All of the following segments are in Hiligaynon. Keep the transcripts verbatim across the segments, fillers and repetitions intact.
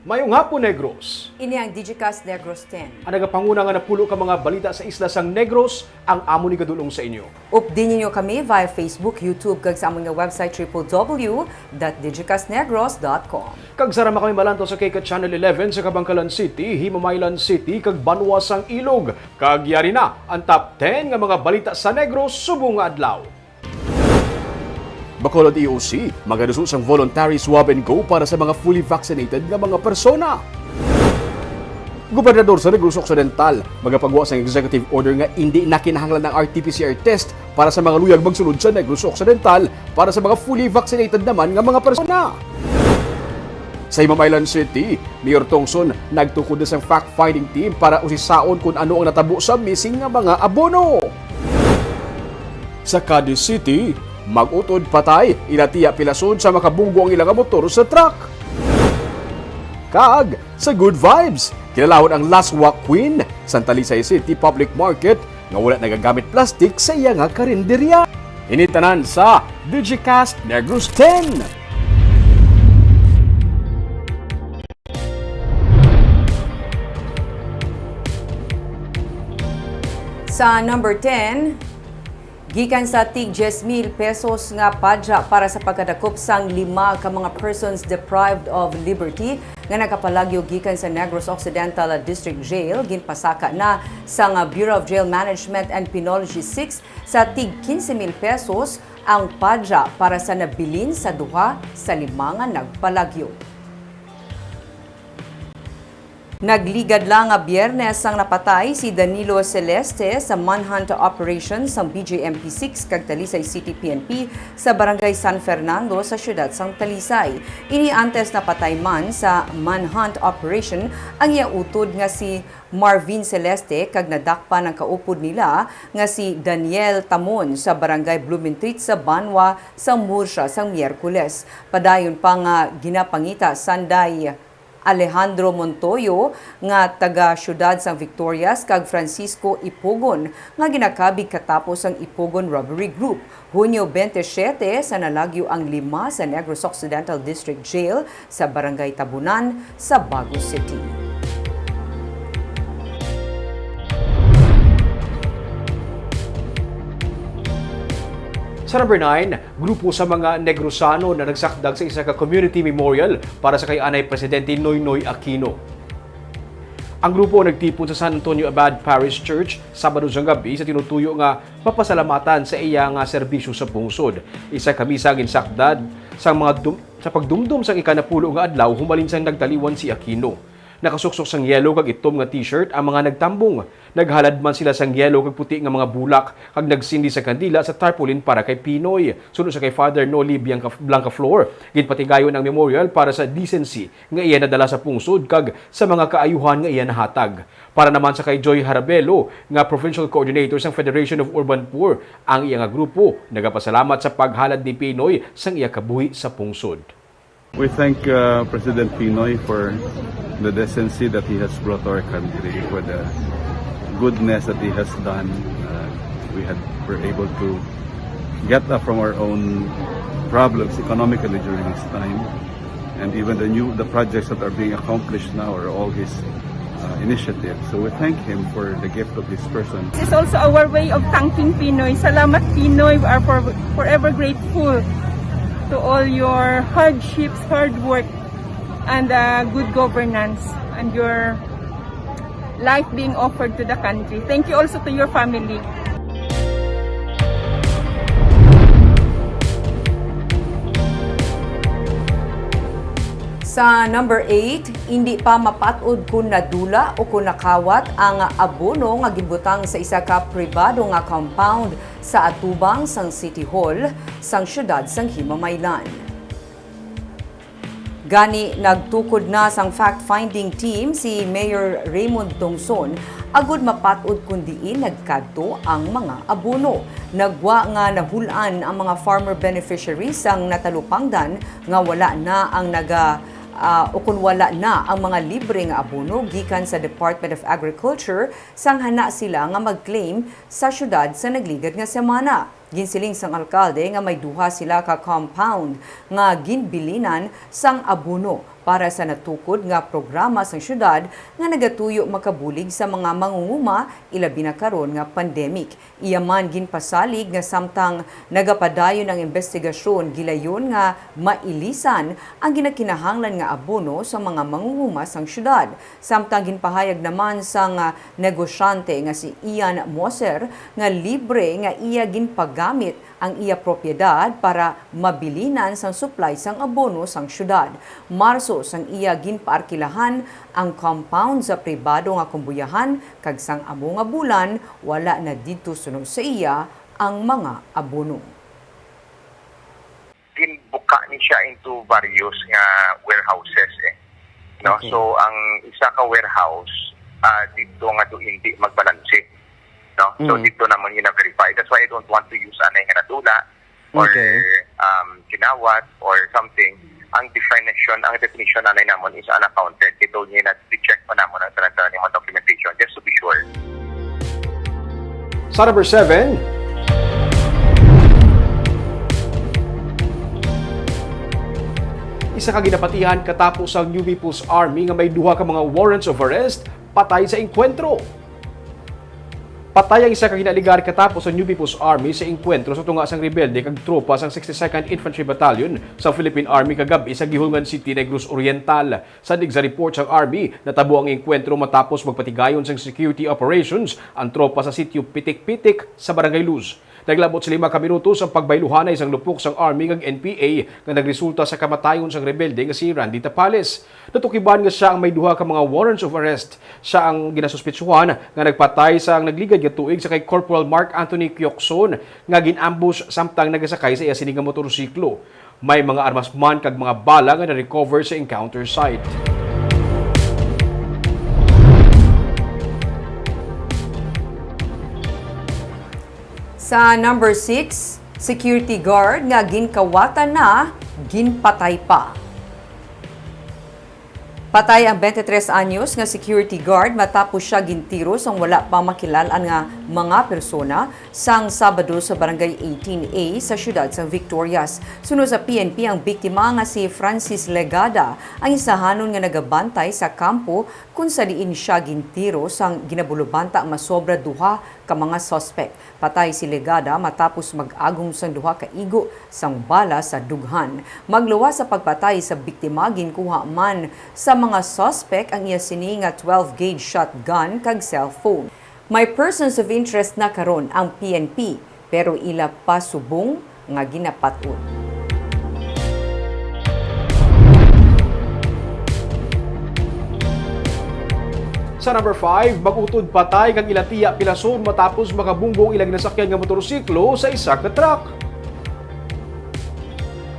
Mayong hapon, Negros. Ini ang Digicast Negros ten. Ang nagapanguna nga napulo ka mga balita sa isla sang Negros, ang amon igadul-ong sa inyo. Updi ninyo kami via Facebook, YouTube, kag sa amon nga website, triple W dot digicastnegros dot com. Kag sarama kami malantaw sa K K Channel eleven sa Kabankalan City, Himamaylan City, kag Banwa sang Ilog. Kag yari na ang top ten nga mga balita sa Negros subong nga adlaw. Bacolod E O C, magaduso sang voluntary swab and go para sa mga fully vaccinated nga mga persona. Gobernador sa Negros Occidental, magapagwa sang executive order nga indi na kinahanglan ang R T P C R test para sa mga luyag magsulod sa Negros Occidental para sa mga fully vaccinated naman nga mga persona. Sa Himamaylan City, Mayor Tongson nagtukod na sang fact-finding team para usisaon kon ano ang natabo sa missing nga mga abono. Sa Cadiz City, mag-utod patay ila Tia Pilason sa makabunggo ang ila nga motor sa truck. Kag sa Good Vibes, kilalahon ang Laswa Queen sa Talisay City Public Market nga wala nagagamit plastic sa iya nga karinderya. Ini tanan sa Digicast Negros ten. Sa number ten, gikan sa tig diyes mil pesos nga padya para sa pagkadakop sang lima ka mga persons deprived of liberty nga nagapalagyo gikan sa Negros Occidental District Jail, ginpasaka na sang Bureau of Jail Management and Penology six sa tig kinse mil pesos ang padya para sa nabilin sa duha sa lima nga nagpalagyo. Nagligad lang nga Biyernes ang napatay si Danilo Celeste sa manhunt operation sang B J M P six kag Talisay City P N P sa Barangay San Fernando sa siyudad sang Talisay. Ini antes napatay man sa manhunt operation ang iya utod nga si Marvin Celeste kag nadakpan ang kaupod nila nga si Daniel Tamon sa Barangay Blumentritt sa banwa sang Murcia sang Miyerkules. Padayon pa nga ginapangita sanday Alejandro Montoyo nga taga siyudad sang Victorias kag Francisco Ipugon nga ginakabig katapos ang Ipugon Robbery Group. Hunyo twenty-seven sa nalagyo ang lima sa Negros Occidental District Jail sa Barangay Tabunan sa Bago City. Sa number nine, grupo sa mga Negrosano na nagsakdag sa isa ka community memorial para sa kay Anay Presidente Noynoy Aquino. Ang grupo nagtipon sa San Antonio Abad Parish Church, Sabado sang gabi, sa tinutuyo nga mapasalamatan sa iya nga serbisyo sa pungsod. Isa ka misa ginsakdad sa mga dum-, sa pagdumdom sang ikanapulo nga adlaw humalin sang nagtaliwan si Aquino. Nakasuksok sang yelo kag itom nga t-shirt ang mga nagtambong. Naghalad man sila sang yelo kag puti nga mga bulak kag nagsindi sa kandila sa tarpaulin para kay Pinoy. Suno sa kay Father Noli Bianca-, Blancaflor, ginpatigayon ang memorial para sa decency nga iya nadala sa pungsod kag sa mga kaayuhan nga iya nahatag. Para naman sa kay Joy Harabelo nga Provincial Coordinator sang Federation of Urban Poor, ang iya nga grupo nagapasalamat sa paghalad ni Pinoy sang iya kabuhi sa pungsod. We thank, uh, President Pinoy for the decency that he has brought to our country, for the goodness that he has done. Uh, we had, were able to get up from our own problems economically during his time. And even the new, the projects that are being accomplished now are all his, uh, initiative. So we thank him for the gift of this person. This is also our way of thanking Pinoy. Salamat, Pinoy. We are for, forever grateful to all your hardships, hard work, and, uh, good governance, and your life being offered to the country. Thank you also to your family. Sa number eight, indi pa mapat-od kon nadula o kon nakawat ang abono nga ginbutang sa isa ka pribado nga compound sa atubang sang City Hall sang siyudad sang Himamaylan. Gani, nagtukod na sang fact-finding team si Mayor Raymond Tongson agud mapat-od kon diin nagkadto ang mga abono. Nagwa nga nahul-an ang mga farmer beneficiaries sang natalupangdan nga wala na ang naga-, ah, o kon wala na ang mga libre nga abono gikan sa Department of Agriculture sang hana sila nga mag-claim sa siyudad sa nagligad nga semana. Ginsiling sang alkalde nga may duha sila ka compound nga ginbilinan sang abono para sa natukod nga programa sang siyudad nga nagatuyo makabulig sa mga mangunguma, ilabi na karon nga pandemic. Iya man ginpasalig nga samtang nagapadayon ang imbestigasyon, gilayon nga mailisan ang ginakinahanglan nga abono sa mga mangunguma sang siyudad. Samtang ginpahayag naman sang, ah, negosyante nga si Ian Moser nga libre nga iya ginpagamit ang iya propiedad para mabilinan sang supply sang abono sang siyudad. Marso sang iya ginpaarkilahan ang compound sa pribado nga kumbuyahan, kag sang amo nga bulan, wala na didto suno sa iya ang mga abono. Ginbuka ni siya into various nga warehouses, eh. No? Okay. So, ang isa ka warehouse, ah, dito nga to hindi magbalanse. No? So, Mm. dito naman gina-verify. That's why I don't want to use anay nga nadula or, Okay. um, kinawat or something. Ang definition, ang definition anay namon is unaccounted. Ito niya na-check pa namon ang tanan-tanan yung mga documentation just to be sure. Sa number seven, isa ka ginapatihan katapos ang New People's Army nga may duha ka mga warrants of arrest patay sa engkwentro. Patay ang isa ka ginaligar katapos ang New People's Army sa engkwentro sa tunga sang rebelde kag tropa sang sixty-second Infantry Battalion sa Philippine Army kagab-i sa Guihulngan City, Negros Oriental. Sadig sa report sang Army, natabo ang engkwentro matapos magpatigayon sang security operations ang tropa sa sitio Pitik-Pitik sa Barangay Luz. Naglabot sa lima ka minutos ang pagbayluhanay sang lupok sang Army kag N P A nga nagresulta sa kamatayon sang rebelde nga si Randy Tapales. Natukiban nga sia ang may duha ka mga warrants of arrest. Sia ang ginasuspetsuhan nga nagpatay sa nagligad nga tuig sa kay Corporal Mark Anthony Kiokson nga gin-ambush samtang nagasakay sa iya sini nga motorsiklo. May mga armas man kag mga bala nga na-recover sa encounter site. Sa number six, security guard nga ginkawatan na, ginpatay pa. Patay ang twenty-three anyos nga security guard matapos sia gintiro sang wala pa makilal-an nga mga persona sang Sabado sa Barangay eighteen A sa siyudad sang Victorias. Suno sa P N P, ang biktima nga si Francis Legada ang isahanon nga nagabantay sa kampo kung sa diin sia gintiro sang ginabulobanta masobra duha ka mga suspek. Patay si Legada matapos mag-agom sang duha ka igo sang bala sa dughan. Magluwas sa pagpatay sa biktima, ginkuha man sa mga suspek ang iya sini nga twelve gauge shotgun kag cellphone. May persons of interest na karon ang P N P, pero ila pa subong nga ginapat-on. Sa number five, mag-utod patay kag ila tiya pilason matapos makabunggo ang ila ginasakyan nga motorsiklo sa isa ka truck.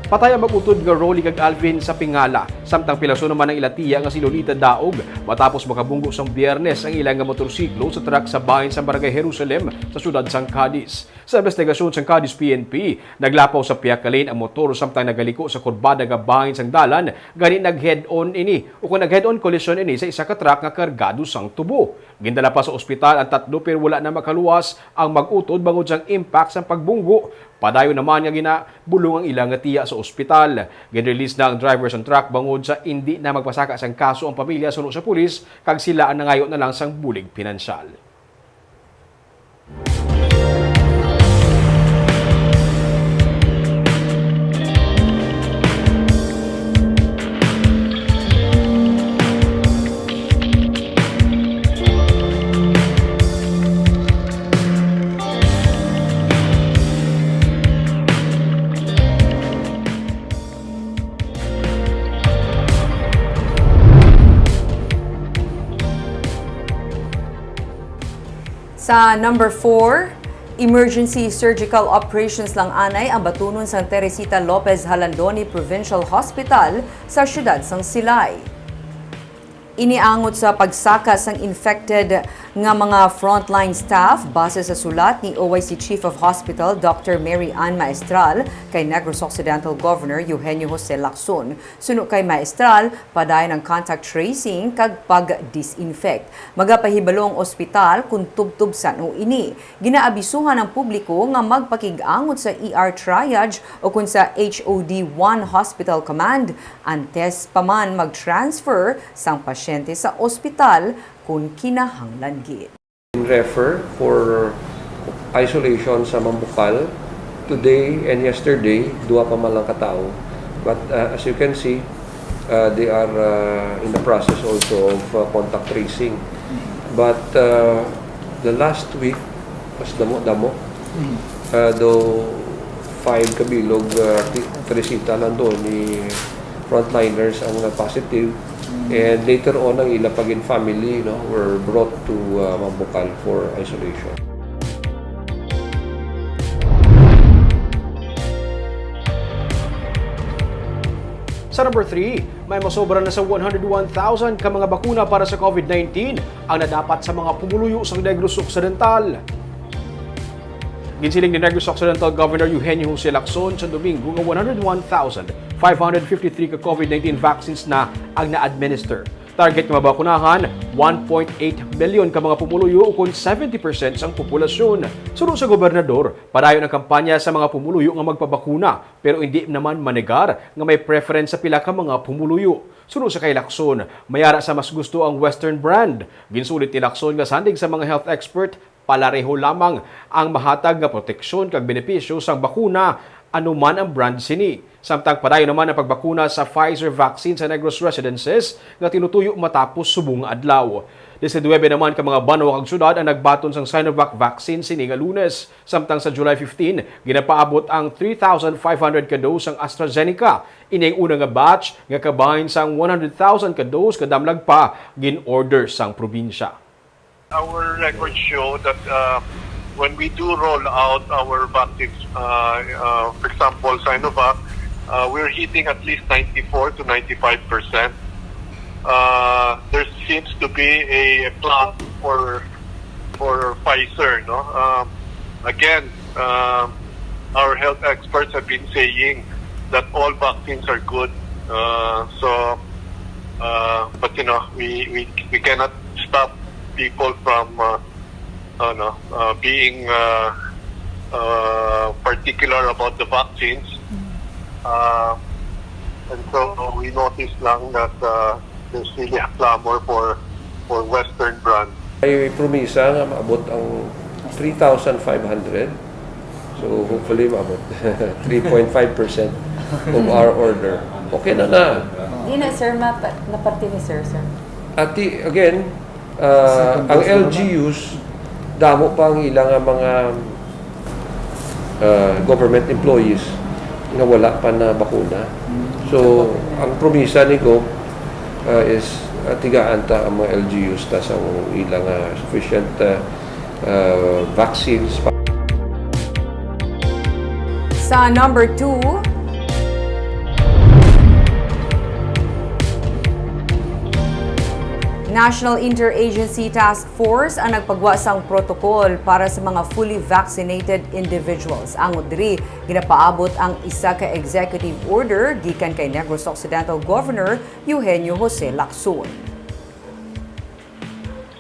Patay ang mag-utod nga Rolly kag Alvin sa Pingala, samtang pilason naman ang ila tiya nga si Lolita Daog matapos makabunggo sang Biyernes ang ila nga motorsiklo sa truck sa bahin sa Barangay Jerusalem sa siyudad sang Cadiz. Sa investigasyon sang Cadiz P N P, naglapaw sa pihak ka lane ang motor samtang nagaliko sa kurbada nga bahin sang dalan, gani nag-head-on ini, o kung nag-head-on collision ini sa isa ka truck nga kargado sang tubo. Gindala pa sa ospital ang tatlo pero wala na makaluwas ang mag-utod bangod sang impact sang pagbunggo. Padayon naman nga ginabulong ang ila nga tiya sa ospital. Gin-release na ang driver sang truck bangod sa indi na magpasaka sang kaso ang pamilya suno sa pulis kag sila ang nangayo na lang sang bulig pinansyal. Sa number four, emergency surgical operations lang anay ang batunon sang Teresita Lopez Jalandoni Provincial Hospital sa siyudad sang Silay. Ini angot sa pagsaka sang infected nga mga frontline staff, base sa sulat ni O I C Chief of Hospital Doctor Mary Ann Maestral kay Negros Occidental Governor Eugenio Jose Lacson. Suno kay Maestral, padayon ang contact tracing kag pag-disinfect. Magapahibalo ang ospital kon tubtob san-o ini. Ginaabisuhan ang publiko nga magpakig-angot sa E R triage o kon sa H O D one Hospital Command antes pa man mag-transfer sang pasyente sa ospital kon kinahanglan gid. Refer for isolation sa Mambukal. Today and yesterday, duha pa man lang ka tawo. But uh, as you can see, uh, they are uh, in the process also of uh, contact tracing. But uh, the last week, mas damo-damo. Uh, though five kabilog uh, ti- tresita lang doon ni frontliners ang uh, positive. And later on, ang ila pagin family no, were brought to uh, Mambukal for isolation. Sa number three, may masobra na sa one hundred one thousand ka mga bakuna para sa COVID nineteen ang nadapat sa mga pumuluyo sa Negros Occidental. Ginsiling ni Negros Occidental Governor Eugenio Jose Lacson sa Domingo nga one hundred one thousand five hundred fifty-three ka COVID nineteen vaccines na ang na-administer. Target nga mabakunahan, one point eight million ka mga pumuluyo, ukon seventy percent sang populasyon. Suno sa gobernador, padayon ang kampanya sa mga pumuluyo nga magpabakuna, pero hindi naman manegar nga may preference sa pila ka mga pumuluyo. Suno sa kay Lacson, may ara sa mas gusto ang Western brand. Ginsulit ni Lacson nga sandig sa mga health expert, palareho lamang ang mahatag nga proteksyon kag benepisyo sang bakuna, ano man ang brand sini. Samtang padayon naman ang pagbakuna sa Pfizer vaccine sa Negros residences nga tinutuyo matapos subong nga adlaw. Disinuybe naman ka mga banwa kag syudad ang nagbaton sang Sinovac vaccine sini nga Lunes, samtang sa July fifteen, ginapaabot ang three thousand five hundred ka dose sang AstraZeneca. Ini ang una nga batch nga kabahin sang one hundred thousand ka dose nga damlag pa gin-order sang probinsya. Our records show that uh, when we do roll out our vaccines, uh, uh, for example, Sinovac, uh, we're hitting at least ninety-four to ninety-five percent. Uh, there seems to be a plan for for Pfizer, no? Um, again, um, our health experts have been saying that all vaccines are good. Uh, so, uh, but you know, we, we, we cannot stop people from uh, ano, uh, being uh, uh, particular about the vaccines. Uh, and so we noticed lang that uh, there's really a clamor for for Western brand. May promisa nga maabot ang three thousand five hundred. So hopefully maabot three point five percent of our order. Okay na na. Di na, sir, mapa- naparte ni sir, sir. Ati, again, uh, ang L G Us, damo pa ang ila nga mga uh, government employees nga wala pa na bakuna. So, ang promisa ni Gov uh, is uh, tigaan ta ang mga L G Us ta sa ila nga sufficient uh, uh, vaccines. Sa number two, National Interagency Task Force ang nagpagwa sang protocol para sa mga fully vaccinated individuals. Angot diri, ginapaabot ang isa ka executive order gikan kay Negros Occidental Governor Eugenio Jose Lacson.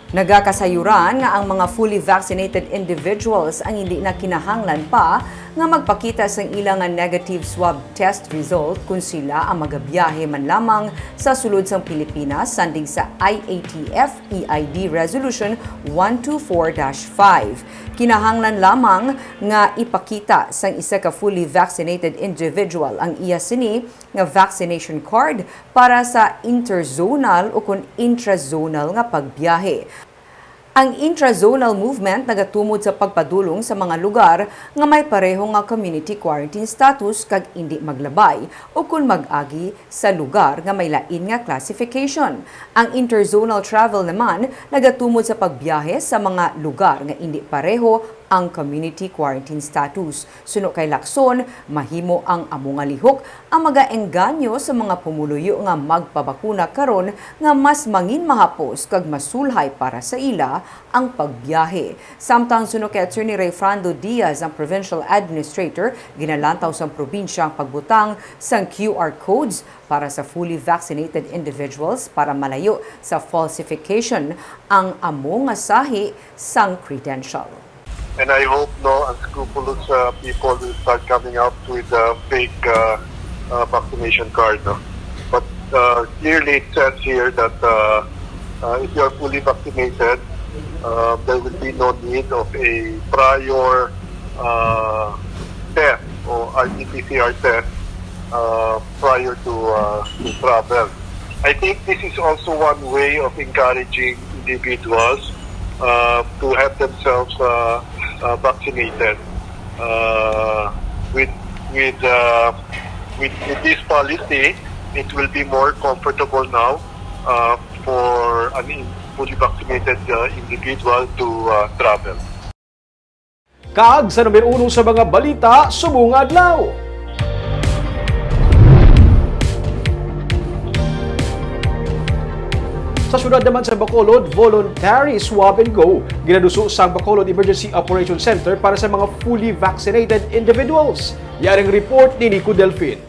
Nagakasayuran nga ang mga fully vaccinated individuals ang hindi na kinahanglan pa nga magpakita sang ila nga negative swab test result kon sila ang magabiyahe man lamang sa sulod sang Pilipinas, sandig sa I A T F E I D Resolution one two four dash five. Kinahanglan lamang nga ipakita sang isa ka fully vaccinated individual ang iya sini nga vaccination card para sa interzonal o kon intrazonal nga pagbiyahe. Ang intrazonal movement nagatumod sa pagpadulong sa mga lugar nga may pareho nga community quarantine status kag indi maglabay o kon mag-agi sa lugar nga may lain nga classification. Ang interzonal travel naman nagatumod sa pagbiyahe sa mga lugar nga indi pareho ang community quarantine status. Suno kay Lacson, mahimo ang amo nga lihok ang magaengganyo sa mga pumuluyo nga magpabakuna karon nga mas mangin mahapos kag masulhay para sa ila ang pagbiyahe. Samtang suno kay Attorney Rayfrando Diaz, ang provincial administrator, ginalantaw sang probinsya ang pagbutang sang Q R codes para sa fully vaccinated individuals para malayo sa falsification ang amo nga sahi sang credential. And I hope no unscrupulous uh, people will start coming out with uh, fake uh, uh, vaccination card. No? But uh, clearly it says here that uh, uh, if you are fully vaccinated, uh, there will be no need of a prior uh, test or R T P C R test uh, prior to, uh, to travel. I think this is also one way of encouraging individuals uh, to have themselves uh, uh, vaccinated. Uh, with with uh, with with this policy, it will be more comfortable now uh, for an in- fully vaccinated uh, individual to uh, travel. Kag sa numero uno sa mga balita subong nga adlaw. Sa syudad naman sa Bacolod, voluntary swab and go ginaduso sang Bacolod Emergency Operations Center para sa mga fully vaccinated individuals. Yaring report ni Nico Delfin.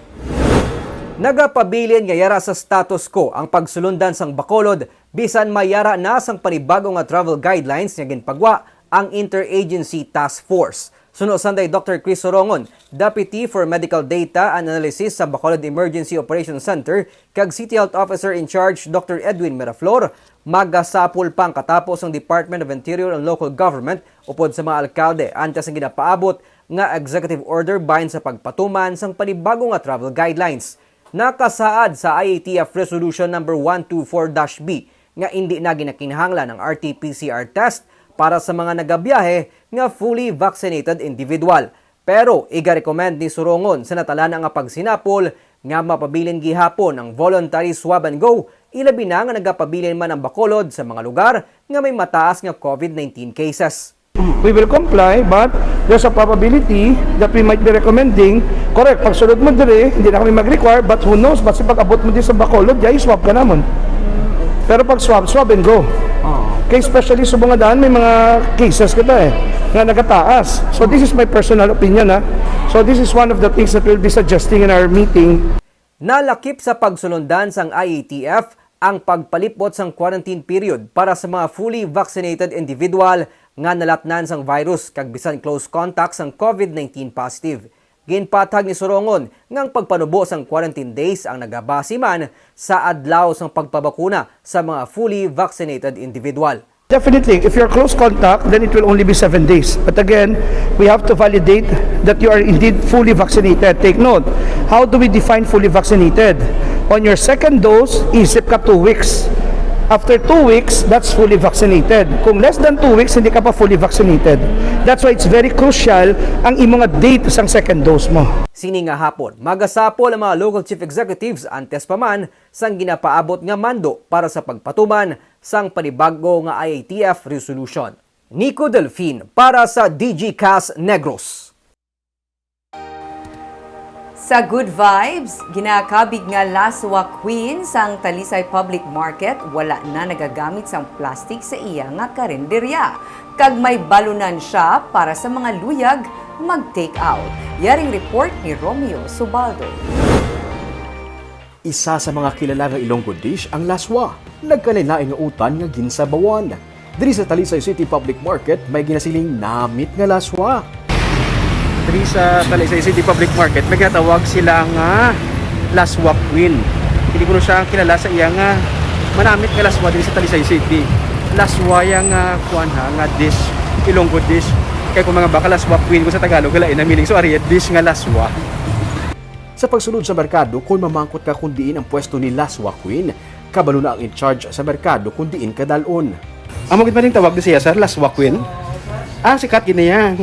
Nagapabilin nga yara sa status quo ang pagsulundan sang Bacolod bisan may yara na sang panibago nga travel guidelines nga ginpagwa ang Interagency Task Force. Suno sanday Doctor Chris Sorongon, Deputy for Medical Data and Analysis sa Bacolod Emergency Operations Center, kag City Health Officer in Charge Doctor Edwin Miraflor, magasapol pa ang katapo sang Department of Interior and Local Government upod sa mga alkalde antes ang ginapaabot nga executive order bahin sa pagpatuman sang panibago nga travel guidelines. Nakasaad sa I A T F Resolution Number one two four dash B nga indi na ginakinahanglan ang R T P C R test para sa mga nagabiyahe nga fully vaccinated individual. Pero iga-recommend ni Sorongon sa natalana nga pagsinapol nga mapabilin gihapon ang voluntary swab and go, ilabi na nga nagapabilin man ang Bacolod sa mga lugar nga may mataas nga COVID nineteen cases. We will comply, but there's a probability that we might be recommending, correct, pagsulod mo dire, hindi na kami mag-require, but who knows, basi pag-abot mo di sa Bacolod, di swab ka namon. Pero pag swab, swab and go. Kay especially sa mga daan, may mga cases kita eh, nga nagataas. So this is my personal opinion ha. So this is one of the things that we'll be suggesting in our meeting. Nalakip sa pagsulundan sang I A T F ang pagpalipot sang quarantine period para sa mga fully vaccinated individual nga nalatnan sang virus kag bisan close contact sang COVID nineteen positive. Ginpathag ni Sorongon nga ang pagpanubo sang quarantine days ang nagabase man sa adlaw sang pagpabakuna sa mga fully vaccinated individual. Definitely, if you're close contact, then it will only be seven days. But again, we have to validate that you are indeed fully vaccinated. Take note, how do we define fully vaccinated? On your second dose, isip ka two weeks. After two weeks, that's fully vaccinated. Kung less than two weeks, hindi ka pa fully vaccinated. That's why it's very crucial ang imo nga date sang second dose mo. Sini nga hapon, magasapol ang mga local chief executives antes pa man sang ginapaabot nga mando para sa pagpatuman sang panibag-o nga I A T F resolution. Nico Delfin para sa D G Cast Negros. Sa Good Vibes, ginakabig nga Laswa Queen sang Talisay Public Market wala na nagagamit sang plastic sa iya nga karinderya, kag may balunan siya para sa mga luyag mag-take out. Yaring report ni Romeo Subaldo. Isa sa mga kilala nga Ilonggo dish ang laswa. Nagkalain-lain nga utan nga ginsabawan. Diri sa Talisay City Public Market, may ginasiling namit nga laswa. Diri sa Talisay City Public Market, may ginatawag sila nga laswa queen. Hindi ko siya kilala sa iya nga manamit nga laswa diri sa Talisay City. Laswa ya nga kuan ha, nga dish, Ilonggo dish. Kay kung mga baka laswa queen ko sa Tagalog, lain na meaning. So, ari, dish nga laswa. Sa pagsulod sa merkado, kon mamangkot ka kon diin ang pwesto ni Laswa Queen, kabalo na ang in-charge sa merkado kon diin ka dal-on. Amo gid man ang tawag ni siya, sir, Laswa Queen? Ah, sikat gid niya.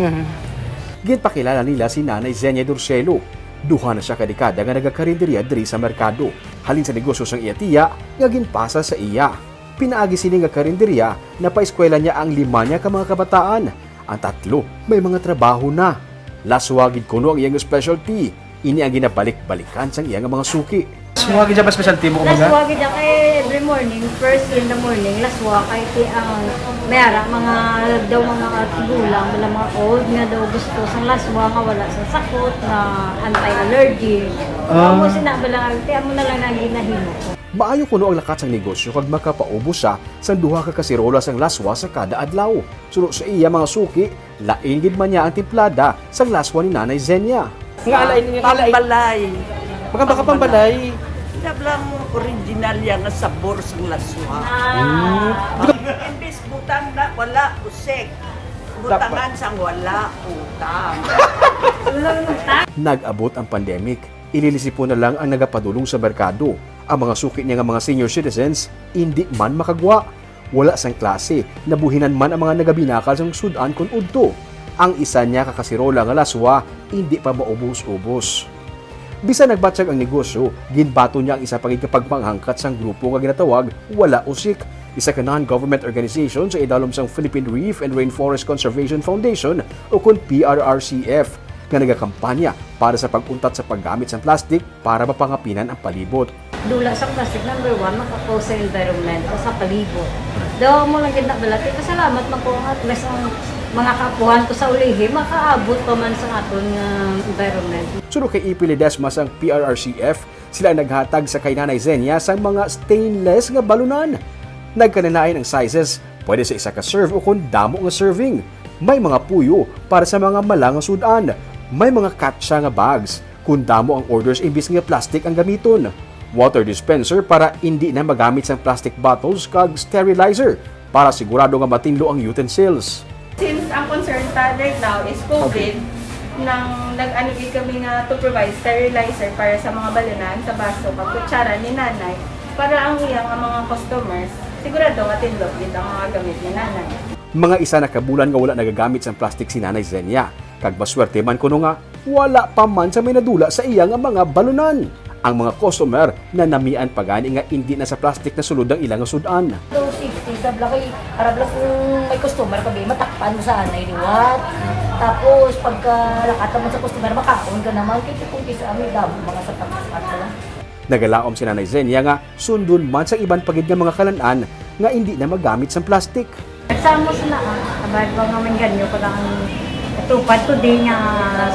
Ginpakilala nila si Nanay Zenia Dorcelo. Duha na siya ka dekada nga nagakarinderya diri sa merkado. Halin sa negosyo sang iya tiya nga ginpasa sa iya. Pinaagi sini nga karinderya, napaeskwela niya ang lima niya ka mga kabataan. Ang tatlo may mga trabaho na. Laswa gid kuno ang iyang specialty. Ini ang ginabalik-balikan sang iyang mga suki. Laswa gid siya ba specialty mo, kumbaga? Laswa gid siya kay every morning, first in the morning, laswa kay ti ang may ara mga daw mga tigulang, wala mga old nga daw gusto sang laswa nga wala sa sakot, nga anti-allergy. Ah. Amo sina bala, ti amo na lang ang ginahimo ko. Maayo kuno ang lakat sang negosyo kag makapaubos siya sang duha ka kasirola sang laswa sa kada adlaw. Suno sa iya mga suki, lain gid man niya ang timplada sang laswa ni Nanay Zenia. Nga alain, nga alain. Pambalay. Mga baka pambalay. Pambalay. Nga bala ang original niya nga sabor sang laswa. Ah. Hmm. Imbis butang na wala usik. Butangan sang wala utang. Nag-abot ang pandemic. Ililisipon na lang ang nagapadulong sa merkado. Ang mga suki niya nga mga senior citizens, indi man makagwa. Wala sang klase, nabuhinan man ang mga nagabinakal sang sud-an kon udto. Ang isa niya ka kasirola nga laswa, indi pa maubos-ubos. Bisan nagbatyag ang negosyo, ginbaton niya ang isa pa gid ka pagpanghangkat sang grupo nga ginatawag Wala Usik, isa ka non-government organization sa idalom sang Philippine Reef and Rainforest Conservation Foundation o kon P R R C F, nga nagakampanya para sa pag-untat sa paggamit sang plastik para mapangapinan ang palibot. Dula sa plastic, number one, makakos sa environment o sa palibot. Daw mo lang gid na balati, pasalamat man ko nga at least ang mga kaapuhan ko sa ulihi, makaabot pa man sa aton nga environment. Suno kay Ipi Ledesma sang P R R C F, sila ang naghatag sa kay Nanay Zenia sang mga stainless nga balunan. Nagkanalain ang sizes, pwede sa isa ka serve o kon damo nga serving. May mga puyo para sa mga mala nga sud-an. May mga katsa nga bags. Kon damo ang orders, imbis nga plastic ang gamiton. Water dispenser para indi na magamit sang plastic bottles kag sterilizer para sigurado nga matinlo ang utensils. Since ang concern ta right now is COVID, nang nag-ano gid kami nga to provide sterilizer para sa mga balunan, sa baso, kag kutsara ni nanay, para ang iya nga mga customers, sigurado matinlo gid ang mga gamit ni nanay. Mga isa na ka bulan nga wala nagagamit sang plastic si Nanay Zenia, kag maswerte man kuno nga wala pa man sa may nadula sa iya nga mga balunan. Ang mga customer nanamian pa gani nga indi na sa plastic nasulod ang ila nga sud-an. Daw safety, sabla kay, arabla kung may customer ka, be, matakpan mo sa anay liwat. Tapos, pagka lakat naman sa customer, makaon ka naman. Kaya kung kisa, may damo, mga sa pagkakat ka lang. Nagalaom si Nanay Zenia nga sundon man sa iban pa gid nga mga kalan-an nga indi na magamit sang plastic. Nagsamos na, ah. Abay, ba nga mangganyo ko lang ang tupad ko, di nga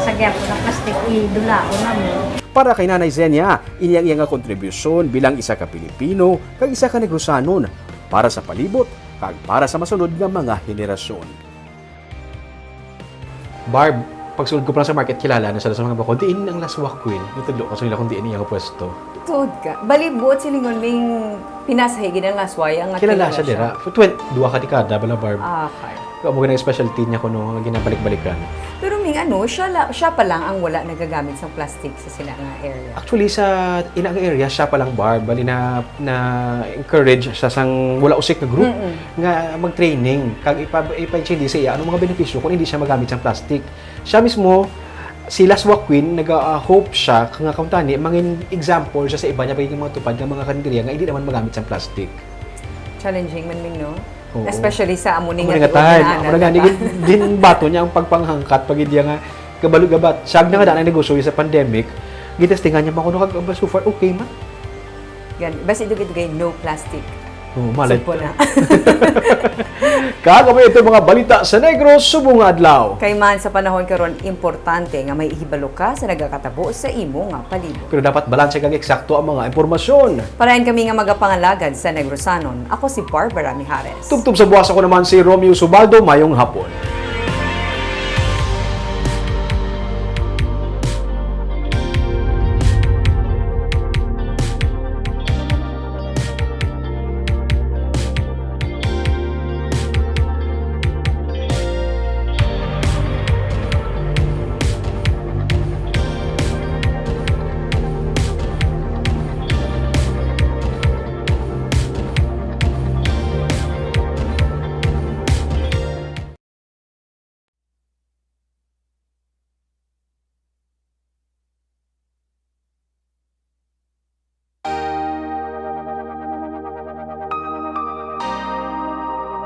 sa gyapon ang plastic, idulaon na mo. Para kay Nanay Zenia, ini ang iya nga kontribusyon bilang isa ka Pilipino kag isa ka Negrosanon para sa palibot kag para sa masunod nga mga henerasyon. Barb, pagsulod ko pa lang sa market, kilala na sila sa mga bako. Diin ang Laswa Queen? Natudlo ko sa nila kung diin iyang pwesto. Tuod ka. Bali, buot silingon ming pinasahi gid ang laswa, ang kilala siya dira. For twen-, duha ka dekada bala, Barb. Ah, okay. Kaya mo gina specialty niya kuno nga ginabalik-balikan. Pero ming ano, siya, la, siya pa lang ang wala nagagamit sa plastic sa sila nga area. Actually, sa ina nga area, siya pa lang, Barb. Bali na, na encourage sa sang wala usik nga group Mm-mm. nga mag-training. Kag ipa-, ipa-intindi sa iya, anong mga benepisyo kung hindi siya magamit sa plastic. Siya mismo, si Laswa Queen, naga-, ah, hope siya nga kuntani, mangin example siya sa iba niya pa yung mga tupad nga mga karinderya nga hindi naman magamit sa plastic. Challenging man, Ming, no? Oo. Especially sa amo ni Amo nga ni nga time. Amo na gani, gin-, ginbato niya ang pagpanghangkat pag hindi nga kabalo-gabat. Siya nga daan ang negosyo sa pandemic, gitestingan niya man kuno kag, "Aba, so far, okay man." Gan-, basi dugay-dugay, no plastic. Oh, malit. Sugpo na. Kag amo ito mga balita sa Negros subong nga adlaw. Kay man sa panahon karon, importante nga may ihibalo ka sa nagakatabo sa imo nga palibot. Pero dapat balanse kag eksakto ang mga impormasyon. Parayan kami nga magapangalagad sa Negrosanon. Ako si Barbara Mijares. Tubtob sa buwas, ako naman si Romeo Subaldo. Mayong hapon.